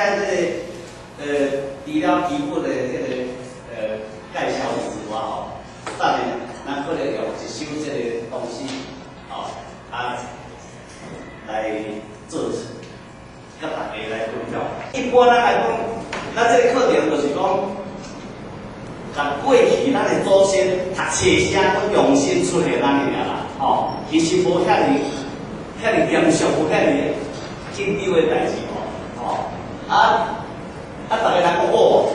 咱這個除了基本的這個介紹之外吼，等下咱可能用一首這個東西，吼啊來做，佮大家來分享。一般咱來講，咱這個課程就是講，共過去咱的祖先讀冊聲，閣重新出現咱爾啦，吼，其實無遐爾遐爾嚴肅，無遐爾緊張的代誌吼，吼啊啊！逐个人講哦，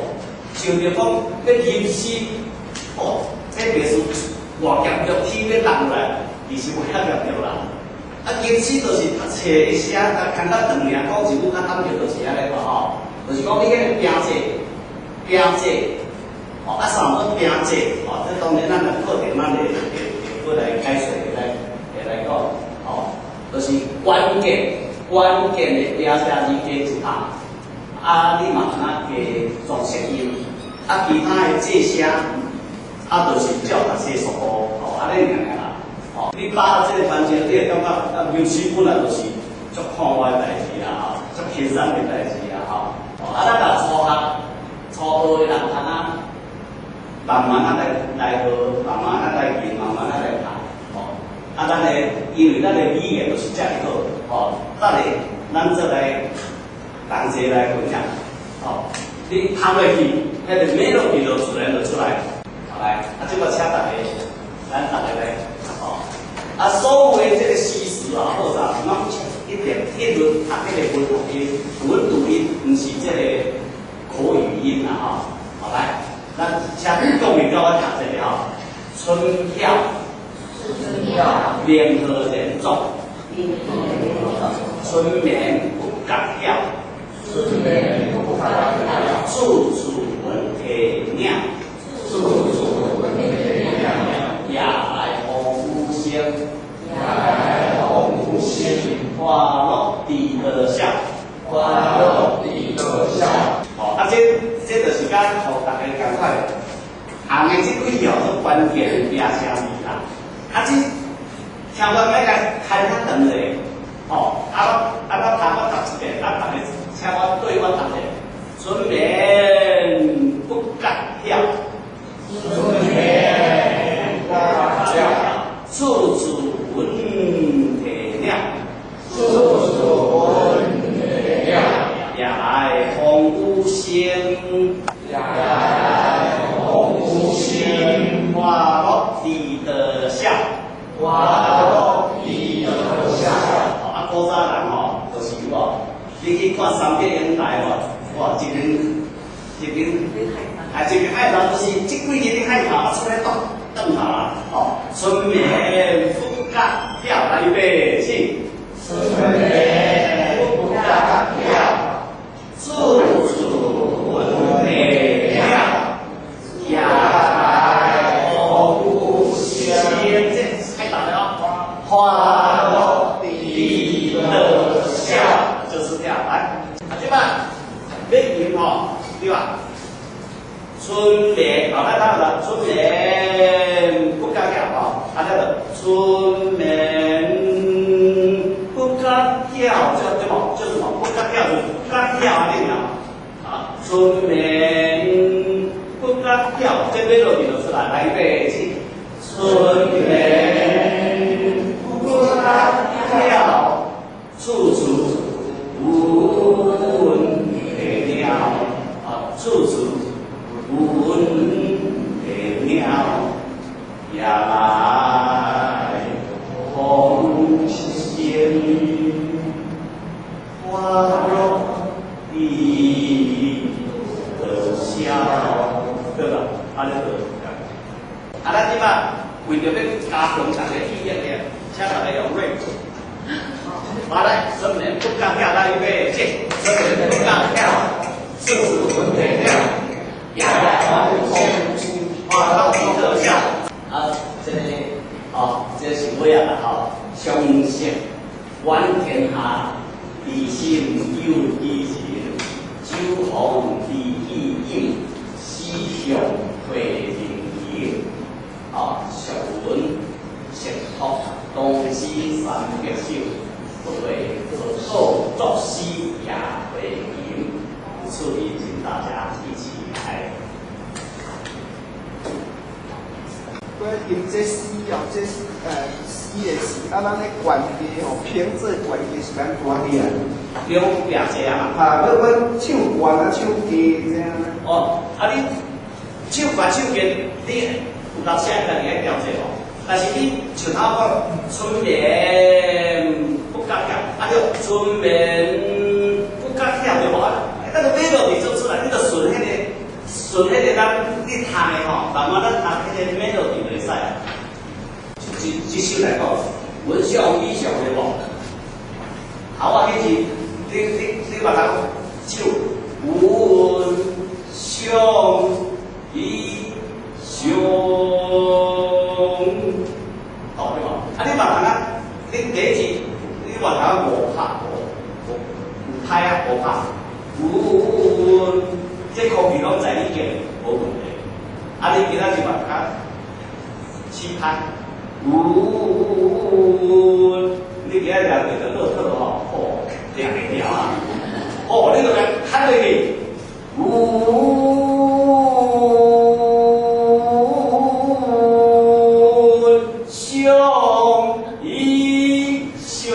想著講欲吟詩，哦，這別是偌嚴重，天欲落來，其實無遐嚴重啦。啊，吟詩就是讀冊的聲，啊，牽較長爾，講一句較單調，就是按呢個吼，就是講你彼个平仄，平仄，吼，啊，啥物平仄，吼，這當然咱的課程咱會會會來解說，會來會來講，吼，就是關鍵關鍵的平聲字加一拍，啊，你嘛通啊加裝飾音，啊，其他的仄聲，啊，就是照讀冊速度，吼，按呢爾啦。吼，你把握這個環節，你會感覺啊，吟詩本來就是足快活的代誌啦，吼，足輕鬆的代誌啦，吼。啊，咱若初學、初學的人通啊，慢慢仔來來學，慢慢仔來吟，慢慢仔來讀，吼。啊，咱的因為咱的語言就是遮爾好，吼。等下咱再來同齊來分享，吼。你讀落去，彼個 melody 就自然就出來。好來，啊，這個請大家，咱大家來，吼。啊，所有的這個詩詞啊，或者攏一定一律讀這個文讀音，文讀音，毋是這個口語音啦，吼。好來，咱請各位佮我讀一下吼。春曉，明和連續，春眠不覺曉，處處聞啼鳥，夜來風雨聲，花落知多少。吼，啊，這這就是講，予大家共款，紅的這幾條是關鍵的平聲字啦。啊，這聽完欲共牽較長咧，吼，啊我啊我頭我讀一遍，啊逐家請我對我讀者，春眠不覺曉，處處聞啼鳥，夜來風雨聲，花落知多少。吼，啊，古早人吼，就是有無？你去看三國演義吼，哇，一間一間，啊，一間海頭就是這幾日的海頭啊，出來擋擋頭啦，吼，春眠不覺曉，來預備起。處處聞啼鳥，夜來風雨聲，這開大了哦。花落知多少，就是這樣來。啊，這擺欲吟吼，對吧？春眠，好，來看了，春眠不覺曉吼，啊，這個春眠不覺曉，這對無？就是什麼？不覺曉就覺曉按呢爾。啊，春眠不覺曉，這 melody 就出來，來預備起。春眠不覺曉，處處聞啼鳥。啊，處處聞啼鳥，夜來風雨聲，花落知多少，對吧？按呢就。啊，咱這擺為著欲加強大家記憶力，請大家用 rap。好來，春眠不覺曉，來預備起。春眠不覺曉，處處聞啼鳥，夜來風雨聲，花落知多少。啊，這個哦，這是尾仔啦吼。相識滿天下，知心有幾人？酒逢知己飲，死相會認情。哦，俗文釋託唐詩三百首，對作作詩也會吟。哦，音這詩哦，這詩的詞，啊，咱咧懸低吼，平仄懸低是按怎起來？兩平仄啊嘛。啊，我唱懸啊，唱低這樣。哦，啊你唱懸唱低，你有當時愛家己愛調節哦。但是你像頭講春眠不覺曉，啊對，春眠不覺曉對無啊？那個 melody 做出來，你就順彼個順彼個咱你讀的吼，慢慢咱讀彼個 melody 就會使啊。這首來講，聞香衣裳對無？好啊，彼是你把它唱聞香衣裳，哦對無？啊，你別通啊，你第一字你別通五拍五五五拍啊，五拍，五，這空氣攏在你見，無問題。啊，你今仔日嘛較七拍，五，你今仔日掠著樂透吼，哦，掠會牢啊！哦，你就共喊落去，五香衣裳，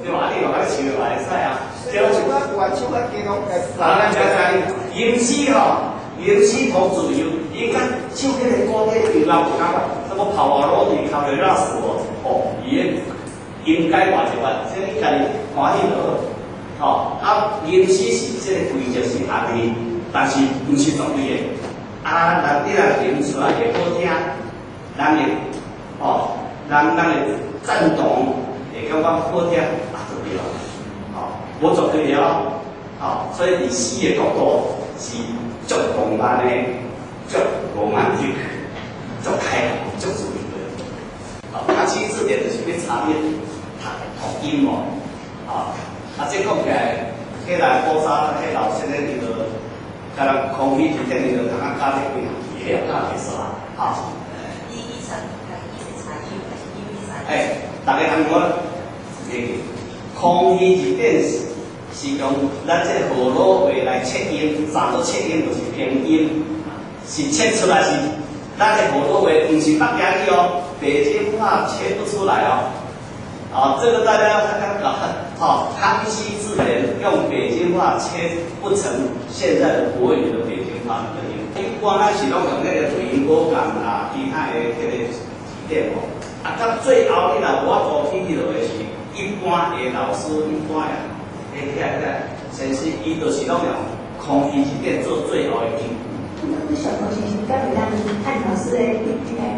對吧？你用來唱嘛會使啊。唱啊懸，唱啊低攏會使。啊，咱知知，吟詩吼，吟詩同自由，伊甲唱彼個古典音樂有感覺，什麼帕瓦羅蒂、卡雷拉斯哦，伊的音階偌濟萬，這你家己歡喜就好。吼，啊，吟詩是這個規則是按呢，但是毋是絕對的。啊，若你若吟出來會好聽，人會，吼，人會贊同，會感覺好聽，啊，就對了。吼，無絕對的哦。吼，所以佇詩的角度是足浪漫的、足羅曼蒂克、足開放、足自由的。吼，康熙字典就是欲查你讀讀音無？吼，啊，這講起來，彼個古早彼老先生伊就，共人康熙字典伊就通啊教這幾項字，教會煞，吼。伊查伊是查音，還是音查？欸，逐家通我會記，康熙字典是用咱這個河洛話來切音，怎做切音就是拼音，是切出來是咱這河洛話，毋是北京語哦，北京話切不出來哦。啊，這個大家要看看搞，好，康熙字典用北京話切不成現在的國語的北京話的音。一般咱是攏用那個注音寶鑑啦，其他的彼個字典吼。啊，到最後你若無法度去彼落的是，一般的老師，一般的，欸，遐先生，伊就是攏用康熙字典做最後的根據。那小提琴敢會當按老師的來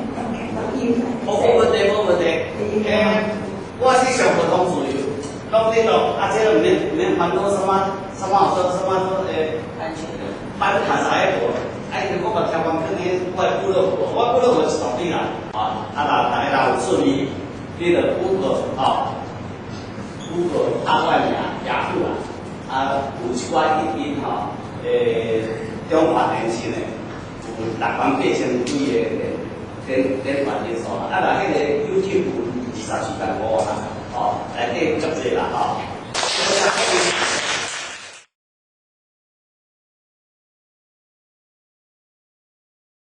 音？無問題，無問題。欸，我是上課通自由，攏你都啊，這個免免煩惱什麼什麼說什麼說班卡啥的無，啊，因為我嘛聽講去年我的部落格，我部落格是獨立啦，啊，啊，若逐家若有注意，你就 Google 吼，Google 打我的名雅虎啦，啊，有一寡語音吼，中華電信的有6萬8千幾個點閱人數啦，啊，若彼個 YouTube 有24萬5啦，吼，內底足濟啦，吼。